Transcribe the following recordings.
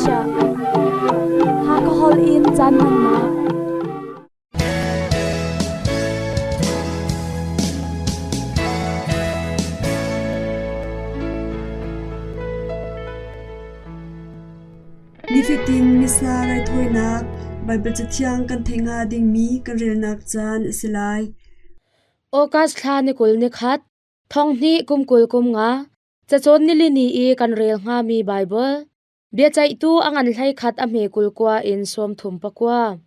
chiah. Hakha holh in caan hmannak. Nifatin Missa raithawinak Baibal Cathiang kan theih hnga dingmi kan relnak caan a si lai. August thla ni 20 ni khat, thong hnih kum 20 kum nga, cacawn nilini i kan rel hngami Baibal, biaceihtu a ngan hlei khat a hme 29 in 34.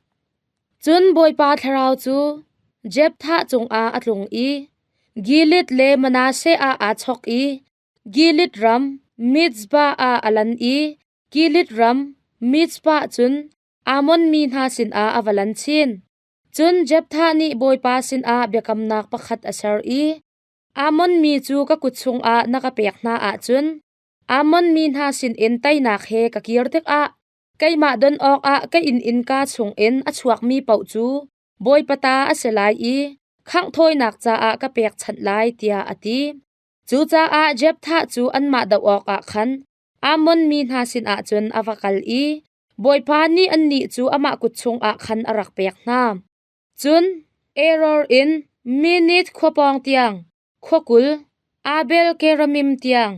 Cun Bawipa thlarau cu Jephthah cungah a tlung i Gilead le Manasseh ah aa chok i Gilead ram Mizpah ah a lan i Gilead ram Mizpah cun Ammon mi hna sinah a va lan chin. Cun Jephthah nih Bawipa sinah biakamnak pakhat a ser i, Ammon mi cu ka kut chungah na ka pek hna ahcun, Ammon mi hna sinin teinak he ka kir tikah keimah don awkah ka inn innka chungin a chuakmi paoh cu Bawipa ta a si lai i khangh thawinak caah ka pekchanh lai, tiah a ti. Cucaah Jephthah cu anmah doh awkah khan Ammon mi hna sinah cun a va kal i Bawipa nih annih cu amah kut chungah khan a rak pek hna. Cun Eror in Minith khua pawng tiang, khua 20, Abel Keramim tiang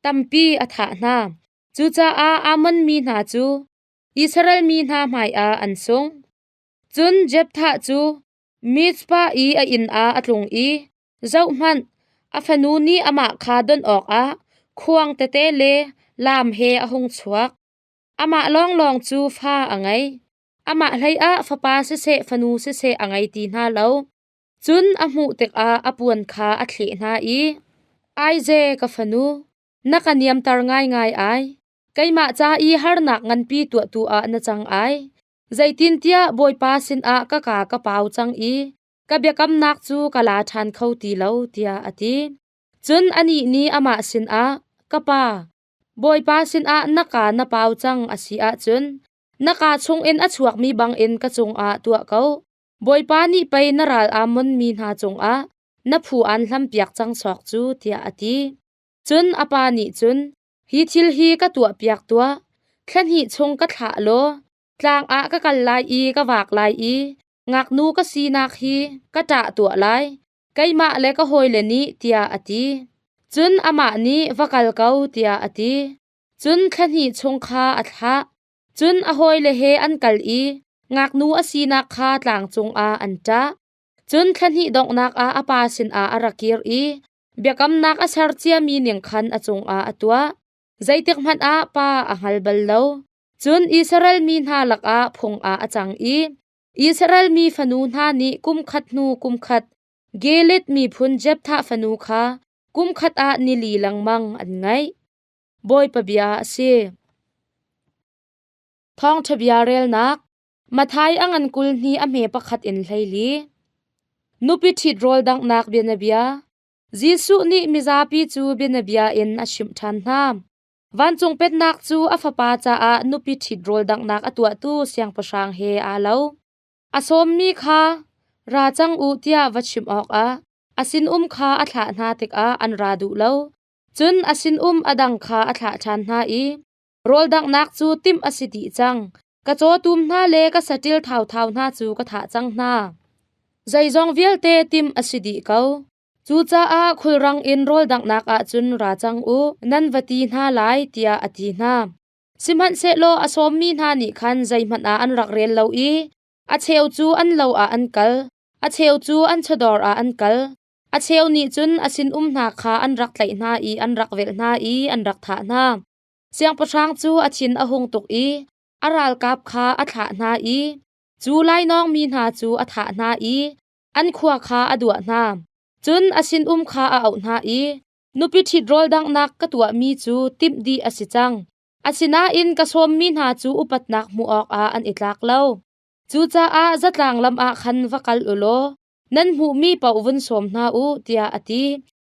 tampi a thah hna. Cucaah Ammon mi hna cu Israel mi hna hmaiah an sung. Cun Jephthah cu Mizpah i a inn ah a tlung i Zohhmanh, a fanu nih amah kha don awkah khuang tete le laam he a hung chuak. Amah lawnglawng cu fa a ngei. Amah hleiah fapa siseh fanu siseh a ngei ti hna lo. Cun a hmuh tikah a puan kha a thleh hna i, Aize ka fanu, na ka niamter ngaingai ai. Keimah ca i harnak nganpi tuahtu ah na cang ai. Zeitintiah Bawipa sinah ka kaa ka pau cang i ka biakamnak cu ka la ṭhan kho ti lo, tiah a ti. Cun anih nih amah sinah, Ka pa, Bawipa sinah na kaa na pau cang a si ahcun, na kaa chungin a chuakmi bangin ka cungah tuah ko. Bawipa nih pei na ral Ammon mi hna cungah na phu aan hlampiak cang sawk cu, tiah a ti. Cun a pa nih cun, Hi thil hi ka tuahpiak tuah, thla hnih chung ka thlah law, tlang ah ka kal lai i ka vak lai i ngaknu ka sinak hi ka ṭah tuah lai, keimah le ka hawile nih, tiah a ti. Cun amah nih, Va kal ko, tiah a ti. Cun thla hnih chung kha a thlah. Cun a hawile he an kal i ngaknu a sinak kha tlang cungah an ṭah. Cun thla hnih donghnak ah a pa sinah a ra kir i biakamnak a ser ciami ning khan a cungah a tuah. Zeitikhmanh ah pa a hngal bal lo. Cun Israel mi hna lakah phung ah a cang i Israel mi fanu hna nih kum khat hnu kum khat Gilead miphun Jephthah fanu kha kum khat ah ni li lengmang an ngaih. Bawipa bia a si. Thawngṭha bia relnak Matthai a ngan 22 a hme pakhat in 14. Nupi ṭhit rawl danghnak bianabia Jesuh nih mizapi cu bianabia in a chimh ṭhan hna. Vancung Pennak cu a fapa caah nupi ṭhit rawl danghnak a tuahtu siangpahrang he aa lo. A sawmmi kha ra cang u tiah va chimh awkah a sinum kha a thlah hna tikah an ra duh lo. Cun a sinum a dang kha a thlah ṭhan hna i, Rawl danghnak cu timh a si dih cang. Ka cawtum hna le ka saṭil thauthau hna cu ka thah cang hna. Zeizong vialte timh a si dih ko. Cucaah khulrang in rawl danghnak ah cun ra cang u, nan va ti hna lai, tiah a ti hna. Sihmanhsehlaw a sawmmi hna nih khan zeihmanh ah an rak rel lo i a cheu cu an lo ah an kal, a cheu cu an chawdawr ah an kal, a cheu nih cun a sinum hna kha an rak tlaih hna i an rak velh hna i an rak thah hna. Siangpahrang cu a thin a hung tuk i a ralkap kha a thlah hna i cu lainawng mi hna cu a thah hna i an khua kha a duah hna. Cun a sinum kha a auh hna i, Nupi ṭhit rawl danghnak ka tuahmi cu timh dih a si cang. Asinain ka sawmmi hna cu upatnak hmuh awkah an i tlak lo. Cucaah zatlang lam ah khan va kal u law nan hmuhmi paoh vun sawm hna u, tiah a ti.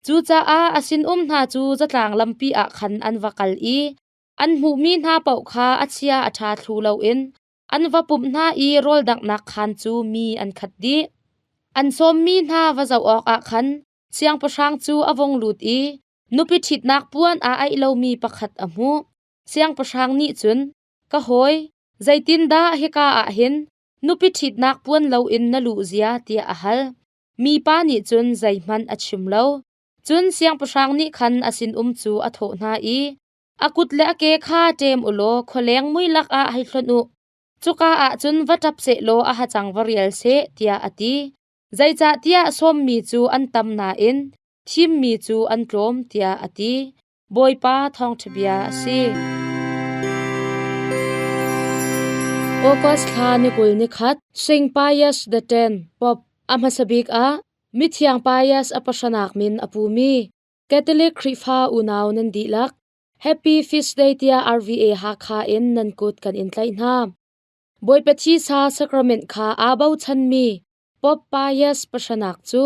Cucaah a sinum hna cu zatlang lampi ah khan an va kal i an hmuhmi hna paoh kha a chia a ṭha thlu loin an va pumh hna i rawl danghnak khaan cu mi an khat dih. An sawmmi hna va zoh awkah khan siangpahrang cu a vung lut i nupi ṭhitnak puan aa aih lomi pakhat a hmuh. Siangpahrang nih cun, Ka hawi, zeitindah hika ah hin nupi ṭhitnak puan loin na luh zia tiah a hal. Mipa nih cun zeihmanh a chim lo. Cun siangpahrang nih khan a sinum cu a thawh hna i, A kut le a ke kha ṭem u law khualeng mui lakah hei hlonh u. Cuka ah cun va ṭap sehlaw a hacang va rial seh, tiah a ti. Zeicahtiah sawmmi cu an tam nain thimmi cu an tlawm, tiah a ti. Bawipa thawngṭha bia a si. August thla ni 20 ni khat, Saint Pius the Ten, Pope, a hmasa bik ah Mithiang Pius a pahranak min a pumi Catholic Khrihfa unau nan dihlak, Happy Feast Day tiah RVA Hakha in nan kut kan in tlaih hna. Bawipa Thisa Sacrament kha aa bochanmi Pope Pius pahranak cu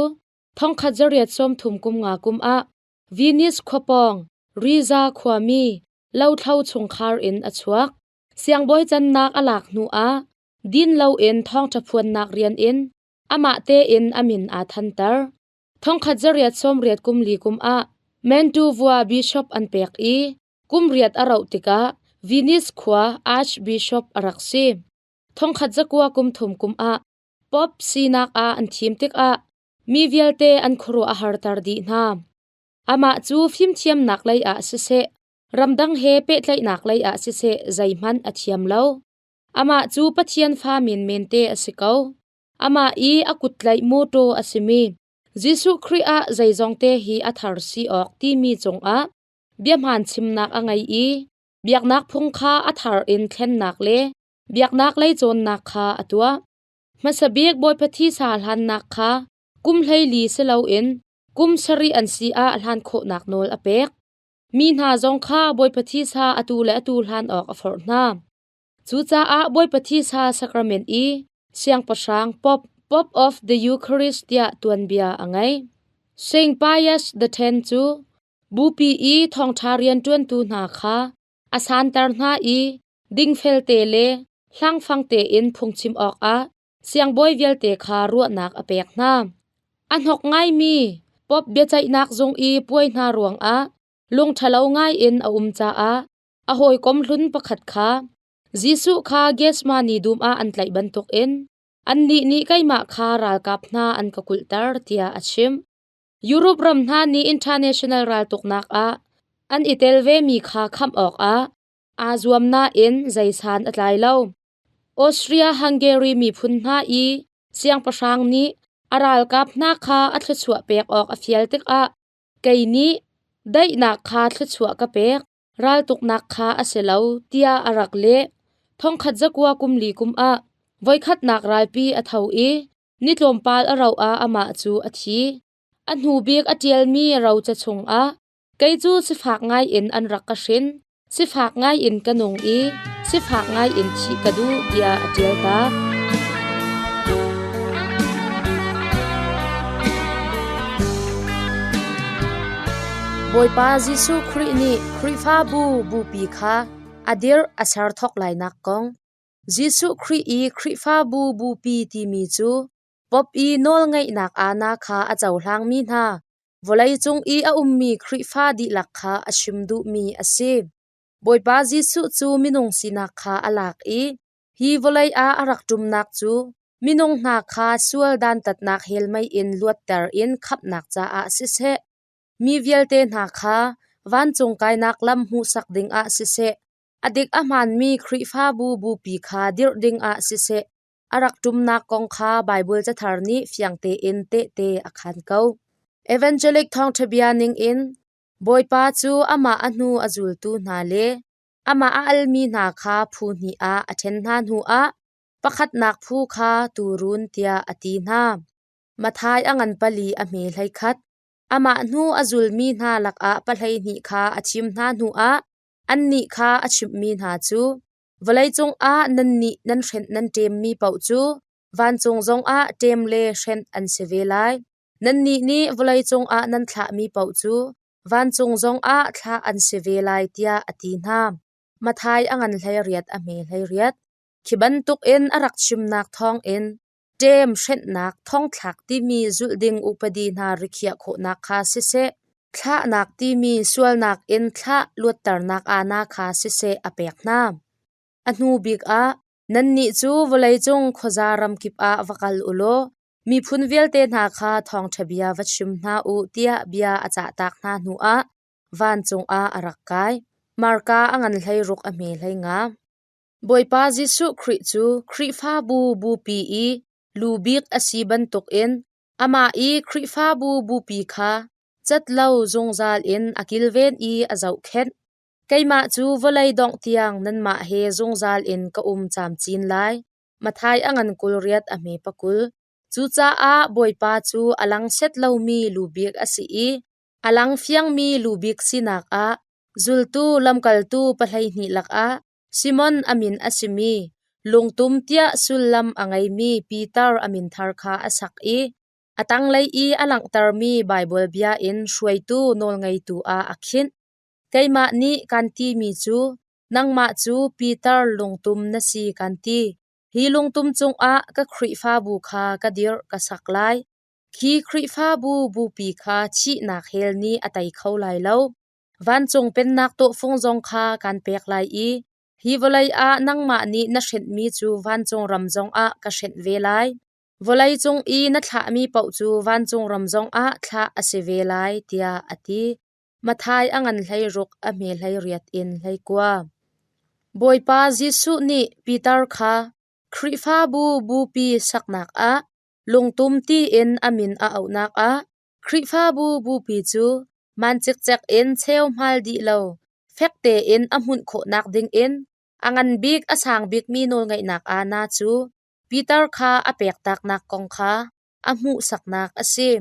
1835 kum ah Venice khuapawng Riza khuami lothlo chungkhar in a chuak. Siangbawi cannak a lak hnu ah din loin thawngṭha phuannak rian in amah tein a min aa thanter. 1884 kum ah Mantua bishop an pek i kum riat a rauh tikah Venice khua archbishop a rak si. 1930 kum ah Pope sinak ah an thim tikah mi vialte an khuaruah a harter dih hna. Amah cu fimthiamnak lei ah siseh, ramdang he pehtlaihnak lei ah siseh zeihmanh a thiam lo. Amah cu Pathian fa menmen te a si ko. Amah i a kuttlaih mawṭaw a simi Jesuh Khrih ah zeizong te hi a thar si awk timi cungah biahmaan chimnak a ngei i biaknak phung kha a thar in thlennak le biaknak lei cawnnak kha a tuah. Hmasa bik Bawipa thisa hlannak kha kum 14 si loin kum sarih an si ah hlan khawhnak nawl a pek. Mi hna zong kha Bawipa thisa atu le atu hlan awk a forh hna. Cucaah Bawipa thisa sacrament i siangpahrang Pope, Pope of the Eucharist tiah tuanbia a ngei. Saint Pius the Ten cu Bupi i thawngṭha rianṭuantu hna kha a santer hna i dingfel te le hlangfang tein phungchim awkah siangbawi vialte kha ruahnak a pek hna. A hnok ngaimi Pope biaceihnak zung i puai hna ruangah lungṭhalo ngaiin a um caah a hawikom hlun pakhat kha Jesuh kha Gethsemane dum ah an tlaih bantukin annih nih keimah kha ralkap hna an ka kulhter tiah a chimh. Europe ram hna nih international raltuknak ah an i tel vemi kha khamh awkah aa zuam nain zeisan a tlai lo. Austria-Hungary miphun hna i siangpahrang nih a ralkap hna kha a thluachuah pek awk a fial tikah kei nih daihnak kha thluachuah ka pek, raltuknak kha a si lo tiah a rak leh. 1914 kum li kum ah voikhatnak ralpi a tho i Ni tlawmpal a rauh ah amah cu a thi. A hnu bik a ṭialmi roca chungah kei cu sifak ngaiin an rak ka hrin, sifak ngaiin ka nung i sifak ngaiin thih ka duh tiah a ṭial tak. Bawipa Jesuh Khrih nih Khrihfabu bupi kha a dirh a ser thawk lainak kong. Jesuh Khrih i Khrihfabu bupi timi cu Pope i nawlngeihnak aana kha a cohlangmi hna vawleicung i a ummi Khrihfa dihlak kha a chim duhmi a si. Bawipa Jesuh cu minung sinak kha a lak i hi vawlei ah a rak ṭumnak cu minung hna kha sual dantatnak helmei in luatter in khamhnak caah siseh, mi vialte hna kha vancung kainak lam hmuhsak dingah siseh, A dik a hmaanmi Khrihfabu bupi kha dirh dingah siseh, a rak ṭumnak kong kha Baibal cathar nih fiang tein tehte a khaan ko. Evangelic thawngṭha bia ningin Bawipa cu amah a hnu a zultu hna le amah a almi hna kha phu hnih ah a ṭhen hna hnuah pakhatnak phu kha tuurun tiah a ti hna. Matthai a ngan pali a hme 11. Amah hnu a zulmi hna lakah 12 kha a thim hna hnuah Annih kha a chimhmi hna cu, Vawleicung ah nannih nan hrenh nan ṭemmi paoh cu vancung zongah ṭem le hrenh an si ve lai. Nannih nih vawleicung ah nan thlahmi paoh cu vancung zongah thlah an si ve lai, tiah a ti hna. Matthai a ngan 18 a hme 18. Khi bantukin a rak chimnak thawngin ṭem hrenhnak thongthlak timi zulh ding upadi hna rikhiah khawhnak kha siseh, thlahnak timi sualnak in thlah luatternak aana kha siseh a pek hna. A hnu bik ah, nannih cu vawleicung khuaza ramkip ah va kal u law miphun vialte hna kha thawngṭha bia va chim hna u tiah bia a cahtak hna hnuah vancung ah a rak kai. Marka a ngan 16 a hme 15. Bawipa Jesuh Khrih cu Khrihfabu bupi i lu bik a si bantukin amah i Khrihfabu bupi kha cat lo zungzal in a kilven i a zohkhenh. Keimah cu vawlei dongh tiang nanmah he zungzal in ka um camcin lai. Matthai a ngan 28 a hme 20. Cucaah Bawipa cu a lang set lomi lu bik a si i a lang fiangmi lu bik sinak ah zultu lamkaltu 12 lakah Simon a min a simi lungtum tiah sullam a ngeimi Piter a min thar kha a sak i a tanglei i a langhtermi Baibal bia in hruaitu nawlngeitu ah a khinh. Keimah nih kan timi cu nangmah cu Piter lungtum na si kan ti. Hi lungtum cungah ka Khrihfabu kha ka dirh ka sak lai. Khi Khrihfabu bupi kha thihnak hell nih a tei kho lai lo. Vancung Pennak tawhfung zong kha kaan pek lai i hi vawlei ah nangmah nih na hrenhmi cu vancung ram zongah ka hrenh ve lai. Vawleicung i na thlahmi paoh cu vancung ram zongah thlah a si ve lai, tiah a ti. Matthai a ngan 16 a hme 18 in 19. Bawipa Jesuh nih Piter kha Khrihfabu bupi saknak ah lungtum tiin a min a auhnak ah Khrihfabu bupi cu man cikcek in cheu hmal dih lo, fek tein a hmunh khawhnak dingin a ngan bik a sang bikmi nawlngeihnak aana cu Piter kha a pektaknak kong kha a hmuhsaknak a si.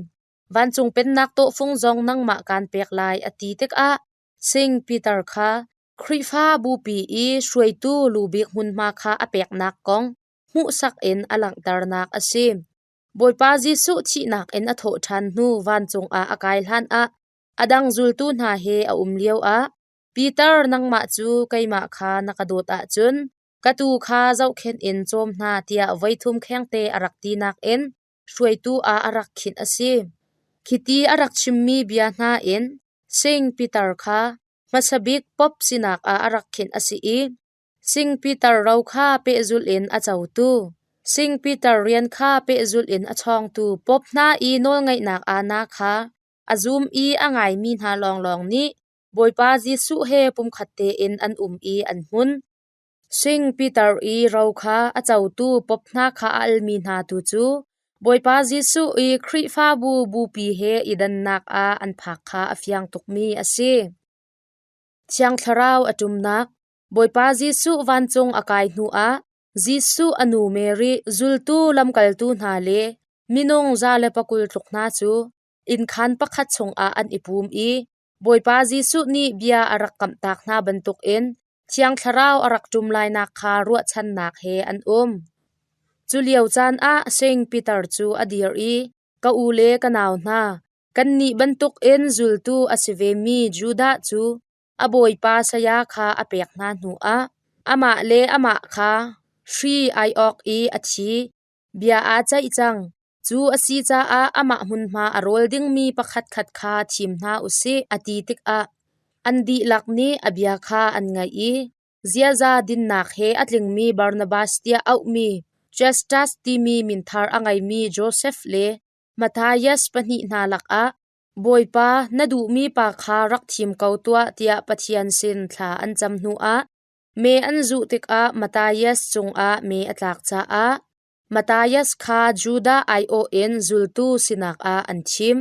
Vancung Pennak tawhfung zong nangmah kaan pek lai a ti tikah Sing Piter kha Khrihfa bupi i hruaitu lu bik hmunhma kha a peknak kong hmuhsak in a langhternak a si. Bawipa Jesuh thihnak in a thawh ṭhan hnu vancung ah a kai hlanah a dang zultu hna he a um lioah Piter nangmah cu keimah kha na ka dawt ahcun ka tuu kha zohkhenh in cawm hna tiah voithum khengte a rak tinak in hruaitu ah a rak khinh a si. Khiti a rak chimmi bia hna in Sing Piter kha hmasa bik Pope sinak ah a rak khinh a si i Sing Piter ro kha pehzulh in a cotu, Sing Piter rian kha pehzulh in a chawngtu Pope hna i nawlngeihnak aana kha a zum i a ngaimi hna lawnglawng nih Bawipa Jesuh he pumkhat tein an um i an hmun. Sing Piter i ro kha a cotu Pope hna kha a almi hna tu cu Bawipa Jesuh i Khrihfabu bupi he i dannak ah an phak kha a fiang tukmi a si. Thiang Thlarau a ṭumnak Bawipa Jesuh vancung a kai hnuah Jesuh a nu Mary, zultu lamkaltu hna le minung 120 tluk hna cu innkhaan pakhat chungah an i pum i Bawipa Jesuh nih bia a rak kamhtak hna bantukin Thiang Thlarau a rak ṭum lainak kha ruahchannak he an um. Cu lio caan ah Saint Peter cu a dir i, Ka u le ka nau hna, kannih bantukin zultu a si vemi Judah cu a bawipa saya kha a pek hna hnuah amah le amah kha hri ai awk i a thi. Bia aa ceih cang. Cu a si caah amah hmunhma a rawl dingmi pakhatkhat kha thim hna u sih, a ti tikah an dihlak nih a bia kha an ngaih i ziaza dinnak he a tlingmi Barnabas tiah auhmi Justus timi min thar a ngeimi Josef le Matthias pahnih hna lakah Bawipa, na duhmi pa kha rak thim ko tuah tiah Pathian sin thla an cam hnuah me an zuh tikah Matthias cungah me a tlak caah Matthias kha Judah aiawh in zultu sinak ah an thim.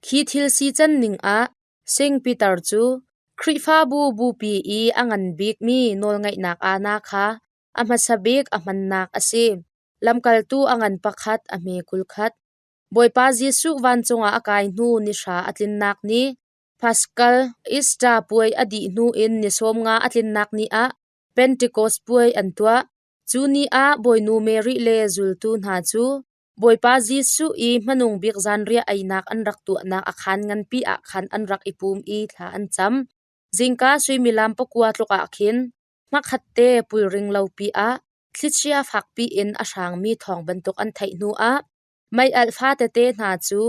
Khi thil si can ning ah Sing Peter cu Khrihfabu bupi i a ngan bikmi nawlngeihnak aana kha a hmasa bik a hmannak a si. Lamkaltu a ngan pakhat a hme 21. Bawipa Jesuh vancung ah a kai hnu ni hra a tlinnak ni, Paschal Easter puai a dih hnu in ni 50 a tlinnak ni ah Pentecost puai an tuah. Cu ni ah Bawinu Mary le zultu hna cu Bawipa Jesuh i hmanung bik zanriah einak an rak tuahnak a khaan nganpi ah khan an rak i pum i thla an cam. Zingka suimilam 9 tluk ah khin hmakhatte pulring lopi ah thlichia fakpi in a hrangmi thawng bantuk an theih hnuah meialh fatete hna cu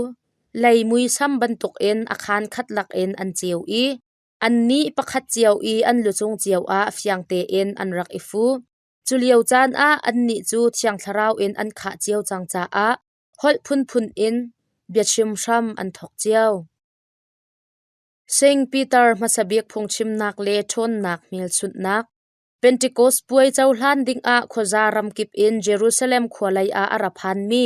lei muisam bantukin a khaan khat lakin an ceu i. Annih pakhat cio i an lucung cio ah fiang tein an rak i fu. Cu lio caan ah annih cu Thiang Thlarau in an khah cio cang caah holh phunphun in biachim hram an thawk cio. Saint Peter hmasa bik phungchimnak le ṭhawnnak hmelchunhnak Pentecost puai cohlan dingah khuaza ramkip in Jerusalem khua lei ah a ra phanmi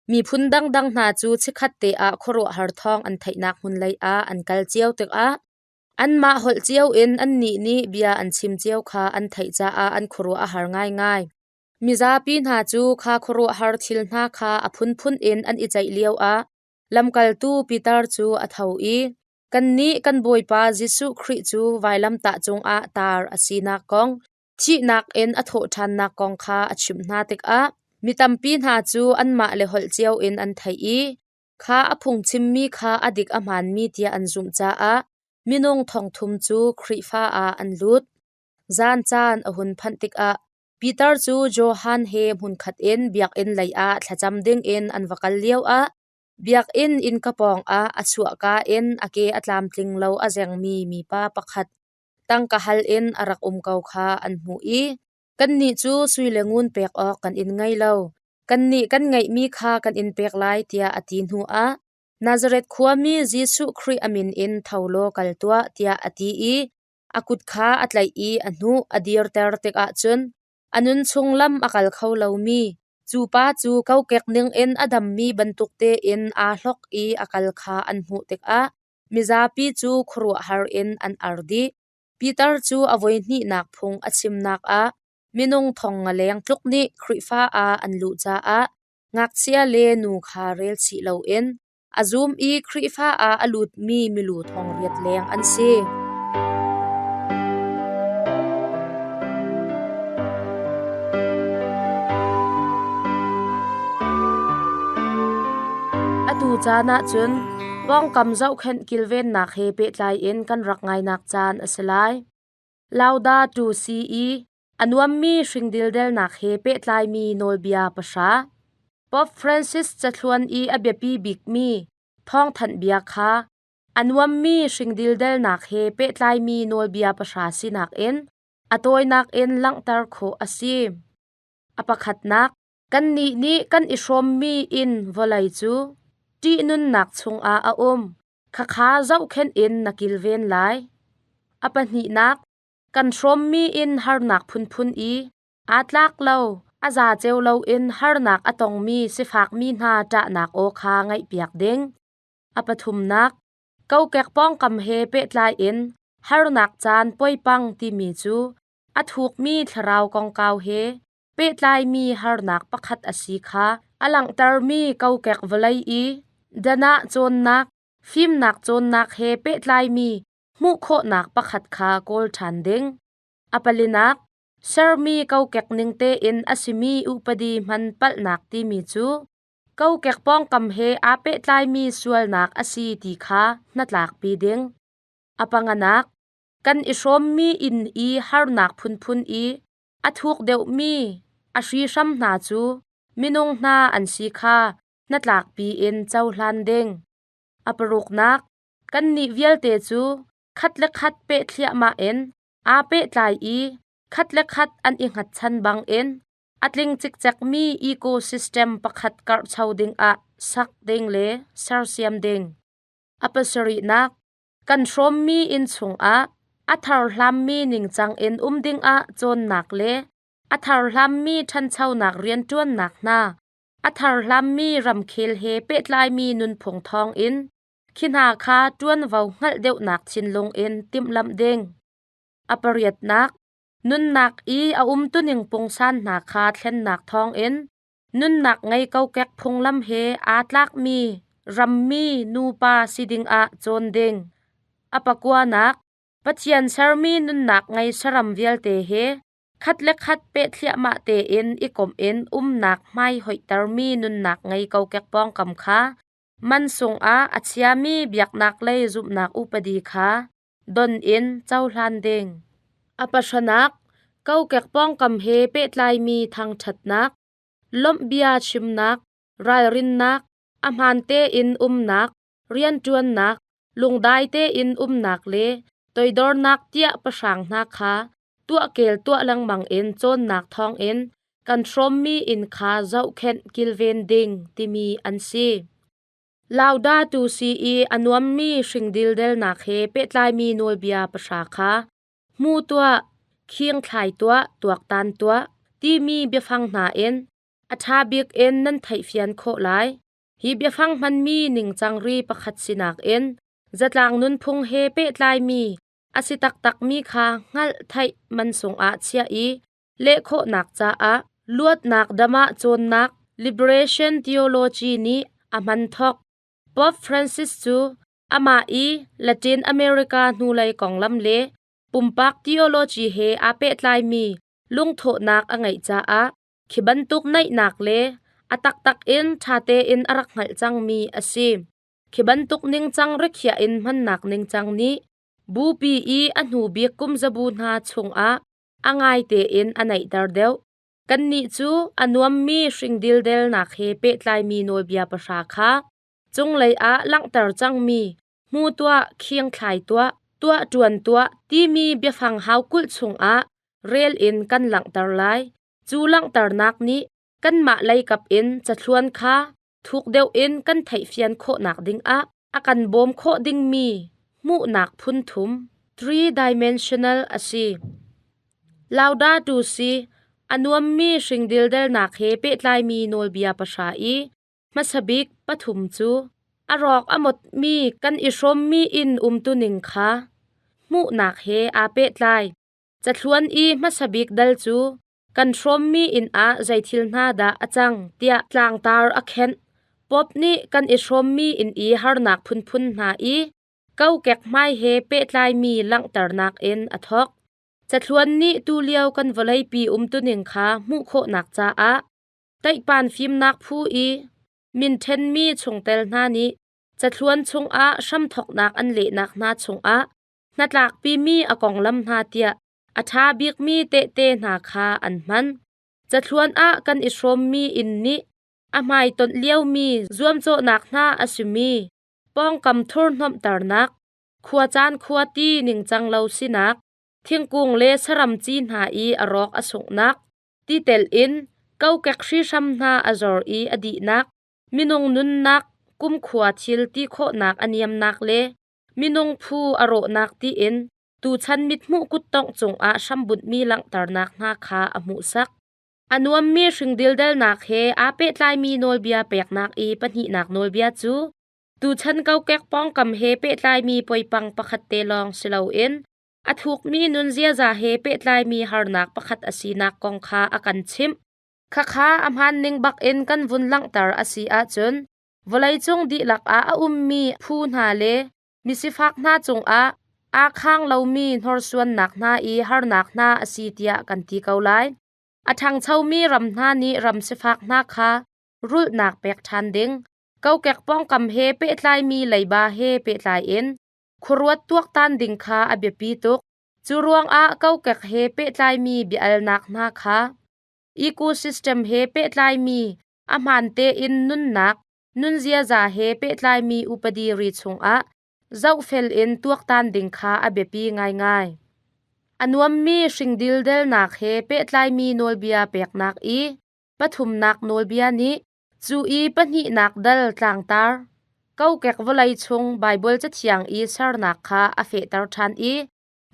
miphun dangdang hna cu chikkhat te ah khuaruahhar thawng an theihnak hmun lei ah an kal cio tikah anmah holh cio in annih nih bia an chim cio kha an theih caah an khuaruah a har ngaingai. Mizapi hna cu kha khuaruahhar thil hna kha a phunphun in an i ceih lioah lamkaltu Peter cu a tho i Kannih kan Bawipa Jesuh Khrih cu vailamtah cungah tar a sinak kong, thihnak in a thawhṭhannak kong kha a chimh hna tikah mi tampi hna cu anmah le holh cio in an theih i kha a phungchimmi kha a dik a hmaanmi tiah an zumh caah minung thongthum cu Khrihfa ah an lut. Zan caan a hun phanh tikah Peter cu Johan he hmunkhat in biakinn lei ah thlacam dingin an va kal lioah Biakinn innka pawngah a chuahka in a ke a tlamtling lo a zengmi mipa pakhat tangka hal in a rak um ko kha an hmuh i, “Kannih cu sui le ngun pek awk kan in ngei lo. Kannih kan ngeihmi kha kan in pek lai,” tiah a ti hnuah Nazareth khuami Jesuh Khrih a min in tho law kal tuah, tiah a ti i a kut kha a tlaih i a hnuh a dirter tikah cun A nunchung lam a kal kho lomi cu pa cu kokek ningin a dammi bantuk tein aa hlok i a kal kha an hmuh tikah mizapi cu khuaruahhar in an ar dih. Peter cu a voihnihnak phung a chimnak ah minung thong nga leng tluk nih Khrihfa ah an luh caah ngakchia le nu kha rel chih loin a zum i Khrihfa ah a lutmi milu thong riat leng an si. Atu caan ahcun pawngkam zohkhenh kilvennak he pehtlai in kan rak ngainak caan a si lai. Laudato Si i a nuammi hringdildelnak he pehtlaimi nawlbia pahra. Pope Francis cathluan i a biapi bikmi thawngthanh bia kha a nuammi hringdildelnak he pehtlaimi nawlbia pahra sinak in a tawinak in langhter khawh a si. A pakhatnak, kannih nih kan i hrawmmi inn vawlei cu ṭihnunnak chungah a um. Khakha zohkhenh in na kilven lai. A pahnihnak, kan hrawmmi in harnak phunphun i aa tlak lo, a za ceu loin harnak a tongmi sifakmi hna ṭahnak aw kha ngaihpiak ding. A pathumnak, kokek pawngkam he pehtlai in harnak caan poipang timi cu a thukmi thlarau kongkau he pehtlaimi harnak pakhat a si kha a langhtermi kokek vawlei i danah cawnnak, fimnak cawnnak he pehtlaimi hmuh khawhnak pakhat kha kawl ṭhan ding. A palinak, sermi kokek ning tein a simi upadi hman palhnak timi cu kokek pawngkam he aa pehtlaimi sualnak a si ti kha hnatlakpi ding. A panganak, kan i hrawmmi inn i harnak phunphun i a thuk deuhmi a hrihhram hna cu minung hna an si kha hnatlakpi in cohlan ding. A paruknak, kannih vialte cu khat le khat peh thliahmah in aa pehtlai i khat le khat an i hngatchan bangin a tling cikcekmi ecosystem pakhat karhcho dingah sak ding le sersiam ding. A pasarihnak, kan hrawmmi inn chungah a tharhlammi ningcang in um dingah cawnnak le a tharhlammi ṭhanchonak rianṭuannak hna, a tharhlammi ramkhel he pehtlaimi nunphung thawngin khi hna kha ṭuanvo hngalh deuhnak thinlung in timhlamh ding. A pariatnak, nunnak i a umtuning pungsan hna kha thlennak thawngin nunnak ngei kokek phunglam he aa tlakmi rammi nupa si dingah cawn ding. A pakuanak, Pathian sermi nunnak ngei saram vialte he khat le khat pehthliahmah tein i komh in umnak hmai hoihtermi nunnak ngei kokek pawngkam kha mansung ah a chiami biaknak lei zumhnak upadi kha don in cohlan ding. A pahranak, kokek pawngkam he pehtlaimi thangṭhatnak, lawmhbia chimnak, ralrinnak, a hmaan tein umnak, rianṭuannak, lungdai tein umnak le Toidornak tiah pahrang hna kha tuahkel tuah lengmang in cawnnak thawngin kan hrawmmi inn kha zohkhenh kilven ding timi an si. Lauda tu si i a nuammi hring dildelnak he pehtlaimi nawlbia pahra kha hmu tuah, khiing thlai tuah, tuaktan tuah timi biafang hna in a ṭha bik in nan theihfian khawh lai. Hi biafang hmanmi ningcang ri pakhat sinak in zatlang nunphung he pehtlaimi a si taktakmi kha hngalh theih man sungah chiah i leh khawhnak caah luatnak damah cawnnak liberation theology nih a hman thok. Pope Francis cu amah i Latin America hnulei konglam le pumpak theology he aa pehtlaimi lungthawhnak a ngeih caah khi bantuk naihnak le a taktak in ṭha tein a rak hngalh cangmi a si. Khi bantuk ningcang rikhiah in hmannak ningcang nih bupi i a hnu bik kumzabu hna chungah a ngai tein a naihter deuh. Kannih cu a nuammi hring dildelnak he pehtlaimi nawlbia pahra kha cunglei ah langhter cangmi hmu tuah, khiang thlai tuah, tuah ṭuan tuah timi biafang haukulh chungah rel in kan langhter lai. Cu langhternak nih kanmah leikap in cathluan kha thuk deuh in kan theihfian khawhnak dingah a kan bawm khawh dingmi hmuhnak phun thum three-dimensional a si. Laudato Si a nuammi hring dildelnak he pehtlaimi nawlbia pahra i hmasa bik pathum cu a rawk a motmi kan i hrawmmi inn umtuning kha hmuhnak he aa pehtlai. Cathluan i hmasa bik dal cu kan hrawmmi inn ah zei thil hna dah a cang tiah tlangtar a khenh. Pope nih kan i hrawmmi inn i harnak phunphun hna i kokek hmai he pehtlaimi langhternak in a thawk. Cathluan nih tulio kan vawleipi umtuning kha hmuh khawhnak caah taihpan fimnak phu i min ṭhenmi chungtel hna nih cathluan chungah hramthawknak an lehnak hna chungah hnatlakpimi a konglam hna tiah a ṭha bikmi tehte hna kha an hman. Cathluan ah kan i hrawmmi inn nih a hmaitonh liomi zuamcawhnak hna a simi pawngkam thurhnomhternak, khuacaan khuati ningcang lo sinak, thingkung le saram ci hna i a rawk a sunghnak, ti tel in kokek hrihhram hna a zor i a dihnak, minung nunnak kumkhua thil ti khawhnak a niamnak le minung phu a rawhnak tiin tuchan mithmuh kuttongh cungah hrambunhmi langhternak hna kha a hmuhsak. A nuammi hring dildelnak he aa pehtlaimi nawlbia peknak i pahnihnak nawlbia cu tuchan kokek pawngkam he pehtlaimi poipang pakhat te lawng si loin a thukmi nun ziaza he pehtlaimi harnak pakhat a sinak kong kha a kan chimh. Khakha a hmaan ning bak in kan vun langhter a si ahcun vawleicung dihlak ah a ummi phu hna le misifak hna cungah aa khang lomi hnorsuannak hna i harnak hna a si tiah kan ti ko lai. A ṭhangchomi ram hna nih ram sifak hna kha rulhnak pek ṭhan ding, kokek pawngkam he pehtlaimi leiba he pehtlai in khuaruat tuaktan ding kha a biapi tuk. Cu ruangah kokek he pehtlaimi bia-alnak hna kha ecosystem he pehtlaimi a hmaan tein nunnak nun ziaza he pehtlaimi upadi ri chungah zohfel in tuaktan ding kha a biapi ngaingai. A nuammi hring dildelnak he pehtlaimi nawlbia peknak i pathumnak nawlbia nih cu i pahnihnak dal tlangtar kokek vawlei chung Baibal Cathiang i sernak kha a fehter ṭhan i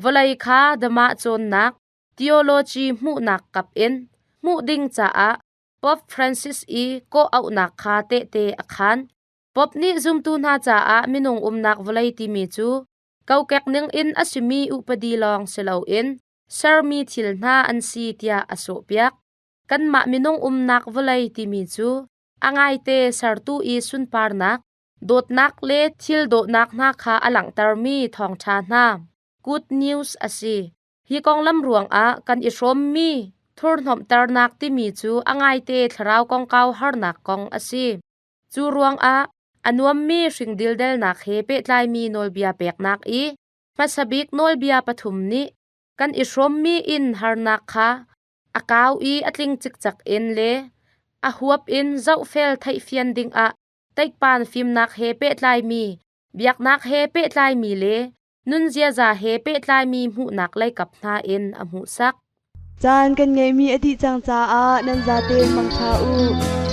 vawlei kha dama cawnnak theology hmuhnak kap in hmuh ding caah Pope Francis i kawh-auhnak kha tehte a khaan. Pope nih zumtu hna caah minung umnak vawlei timi cu kokek ningin a simi upadi lawng si loin sermi thil hna an si tiah a sawhpiak. Kanmah minung umnak vawlei timi cu a ngaite sertu i sunparnak, dawtnak le thil dawhnak hna kha a langhtermi thawngṭha hna good news a si. Hi konglam ruangah kan i hrawmmi thurhnomhternak timi cu a ngaite thlarau kongkau harnak kong a si. Cu ruangah a nuammi hring dildelnak he pehtlaimi nawlbia peknak i hmasa bik nawlbia pathum nih kan i hrawmmi inn harnak kha a kau i a tling cikcek in le a huap in zohfel theihfian dingah teikpan fimnak he pehtlaimi biaknak he pehtlaimi le. Nun ziaza he pehtlaimi hmuhnak leikap hna in a hmuhsak. Caan kan ngeihmi a dih cang caah nan zatein mangṭha u.